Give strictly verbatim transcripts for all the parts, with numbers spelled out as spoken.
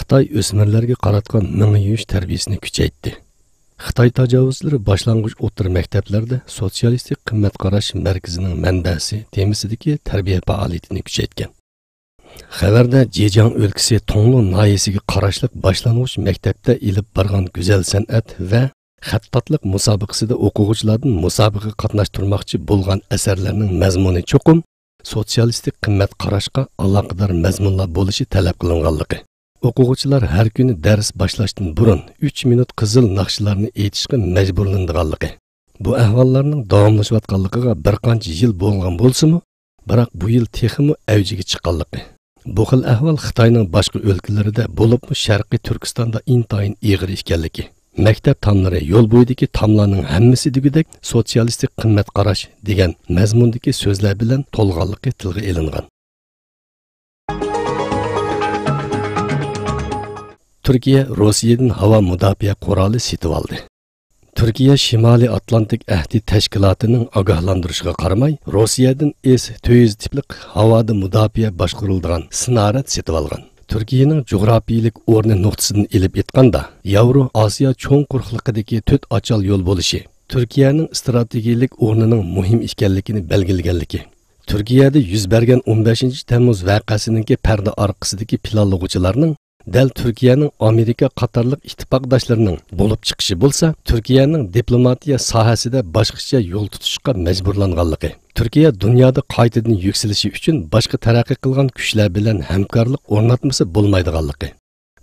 خىتاي ئۆسمۈرلەرگە قاراتقان مېڭە يۇيۇش تەربىيىسىنى كۈچەيتتى. خىتاي تاجاۋۇزچىلىرى باشلانغۇچ ئوتتۇرا مەكتەپلەردە سوتسىيالىستىك قىممەت قاراش مەركىزىنىڭ مەنبەسى تېمىسىدىكى تەربىيە پائالىيىتىنى كۈچەيتكەن. خەۋەردە جېجياڭ ئۆلكىسى توڭلۇ ناھىيەسىگە قاراشلىق باشلانغۇچ مەكتەپتە ئېلىپ بارغان گۈزەل سەنئەت ۋە خەتتاتلىق مۇسابىقىسىدە ئوقۇغۇچىلاردىن مۇسابىقىگە قاتناشتۇرماقچى بولغان ئەسەرلەرنىڭ مەزمۇنى چوقۇم سوتسىيالىستىك قىممەت قاراشقا ئالاقىدار مەزمۇنلار بولۇشى تەلەپ قىلىنغانلىقى، ئوقۇغۇچىلار ھەر كۈنى دەرس باشلاشتىن بۇرۇن ئۈچ مىنۇت قىزىل ناخشىلارنى ئېيتىشقا مەجبۇرلىنىدىغانلىقى، بۇ ئەھۋاللارنىڭ داۋاملىشىۋاتقانلىقىغا بىر قانچە يىل بولغان بولسىمۇ، بىراق بۇ يىل تېخىمۇ ئەۋجىگە چىققانلىقى، بۇ خىل ئەھۋال خىتاينىڭ باشقا ئۆلكىلىرىدە، بولۇپمۇ شەرقىي تۈركىستاندا ئىنتايىن ئېغىر ئىكەنلىكى، مەكتەپ تاملىرى، يول بويىدىكى تاملارنىڭ ھەممىسى دېگۈدەك سوتسىيالىستىك قىممەت قاراش دېگەن مەزمۇندىكى سۆزلەر بىلەن تولغانلىقى تىلغا ئېلىنغان. تۈركىيە روسىيەدىن ھاۋا مۇداپىئە قورالى سېتىۋالدى. تۈركىيە شىمالىي ئاتلانتىك ئەھدى تەشكىلاتىنىڭ ئاگاھلاندۇرۇشىغا قارىماي، روسىيەدىن ئېس تۆت يۈز تىپلىق ھاۋادا مۇداپىئە باشقۇرۇلىدىغان سىنارەد سېتىۋالغان. تۈركىيەنىڭ جۇغراپىيىلىك ئورنى نۇقتىسىدىن ئېلىپ ئېيتقاندا، ياۋرو ئاسىيا چوڭ قۇرۇقلۇقىدىكى تۆت ئاچال يول بولۇشى، تۈركىيەنىڭ ئىستراتېگىيىلىك ئورنىنىڭ مۇھىم ئىكەنلىكىنى بەلگىلىگەنلىكى، تۈركىيەدە يۈز بەرگەن ئون بەشىنچى تەممۇز ۋەقەسىنىڭكى پەردە ئارقىسىدىكى پىلانلىغۇچىلارنىڭ دەل تۈركىيەنىڭ ئامېرىكا قاتارلىق ئىتتىپاقداشلىرىنىڭ بولۇپ چىقىشى بولسا، تۈركىيەنىڭ دىپلوماتىيە ساھەسىدە باشقىچە يول تۇتۇشقا مەجبۇرلانغانلىقى، تۈركىيە دۇنيادا قايتىدىن يۈكسىلىشى ئۈچۈن باشقا تەرەققىي قىلغان كۈچلەر بىلەن ھەمكارلىق ئورناتمىسا بولمايدىغانلىقى،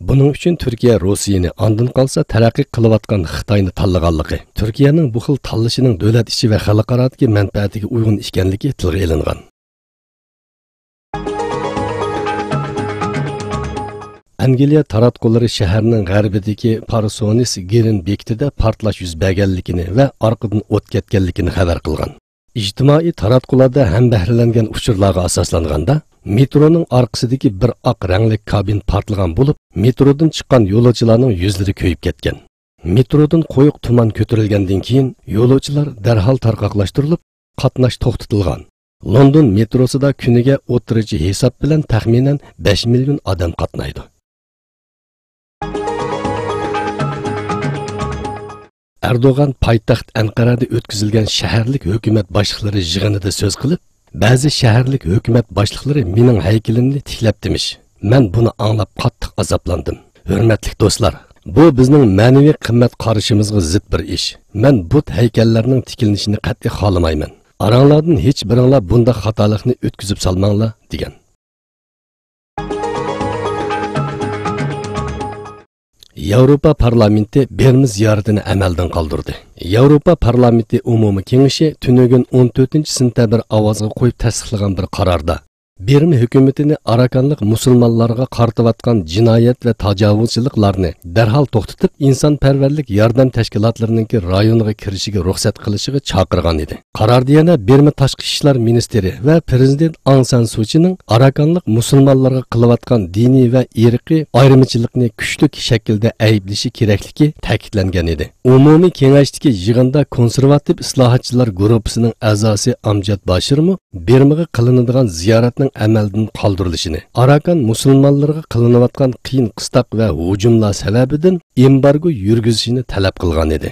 بۇنىڭ ئۈچۈن تۈركىيە روسىيىنى، ئاندىن قالسا تەرەققىي قىلىۋاتقان خىتاينى تاللىغانلىقى، تۈركىيەنىڭ بۇ خىل تاللىشىنىڭ دۆلەت ئىچى ۋە خەلقئارادىكى مەنپەئەتىگە ئۇيغۇن ئىكەنلىكى تىلغا ئېلىنغان. ئەنگلىيە تاراتقۇلىرى شەھەرنىڭ غەربىدىكى پارسونىس گىرىن بېكىتىدە پارتلاش يۈز بەرگەنلىكىنى ۋە ئارقىدىن ئوت كەتكەنلىكىنى خەۋەر قىلغان. ئىجتىمائىي تاراتقۇلاردا ھەمبەھىرلەنگەن ئۇچۇرلارغا ئاساسلانغاندا، مېترونىڭ ئارقىسىدىكى بىر ئاق رەڭلىك كابىن پارتلىغان بولۇپ، مېترودىن چىققان يولۇچىلارنىڭ يۈزلىرى كۆيۈپ كەتكەن. مېترودىن قويۇق تۇمان كۆتۈرۈلگەندىن كېيىن، يولۇچىلار دەرھال تارقاقلاشتۇرۇلۇپ، قاتناش توختىتىلغان. لوندون مېتروسىدا كۈنىگە ئوتتۇرىچە ھېساب بىلەن تەخمىنەن بەش مىليون ئادەم قاتنايدۇ. ئەردوغان پايتەخت ئەنقەرەدە ئۆتكۈزۈلگەن شەھەرلىك ھۆكۈمەت باشلىقلىرى يىغىنىدا سۆز قىلىپ، بەزى شەھەرلىك ھۆكۈمەت باشلىقلىرى مېنىڭ ھەيكىلىمنى تىكلەپتىمىش. مەن بۇنى ئاڭلاپ قاتتىق ئازابلاندىم. ھۆرمەتلىك دوستلار، بۇ بىزنىڭ مەنىۋى قىممەت قارىشىمىزغا زىت بىر ئىش. مەن بۇت ھەيكەللەرنىڭ تىكلىنىشىنى قەتئىي خالىمايمەن. ئاراڭلاردىن ھېچ بىرىڭلار بۇنداق خاتالىقنى ئۆتكۈزۈپ سالماڭلار، دېگەن. ياۋروپا پارلامېنتى بىرما زىيارىتىنى ئەمەلدىن قالدۇردى. ياۋروپا پارلامېنتى ئومۇمىي كېڭىشى تۈنۈگۈن ئون تۆتىنچى سېنتەبىر ئاۋازغا قويۇپ تەستىقلىغان بىر قاراردا، بىرما ھۆكۈمىتىنى ئاراكانلىق مۇسۇلمانلارغا قارىتىۋاتقان جىنايەت ۋە تاجاۋۇزچىلىقلارنى دەرھال توختىتىپ، ئىنسانپەرۋەرلىك ياردەم تەشكىلاتلىرىنىڭكى رايونىغا كىرىشىگە رۇخسەت قىلىشىغا چاقىرغان ئىدى. قاراردا يەنە بىرما تاشقى ئىشلار مىنىستىرى ۋە پىرېزىدېنت ئاڭ سان سۇچىنىڭ ئاراكانلىق مۇسۇلمانلارغا قىلىۋاتقان دىنىي ۋە ئىرقىي ئايرىمىچىلىقنى كۈچلۈك شەكىلدە ئەيىبلىشى كېرەكلىكى تەكىتلەنگەن ئىدى. ئومۇمىي كېڭەشتىكى يىغىندا كونسېرۋاتىپ ئىسلاھاتچىلار گۇرۇپپىسىنىڭ ئەزاسى ئامجاد باشىرمۇ بىرمىغا قىلىنىدىغان زىيارەتنىڭ ئەمەلدىن قالدۇرۇلۇشىنى، ئاراكان مۇسۇلمانلىرىغا قىلىنىۋاتقان قىيىن قىستاق ۋە ھۇجۇملار سەۋەبىدىن ئېمبارگو يۈرگۈزۈشىنى تەلەپ قىلغان ئىدى.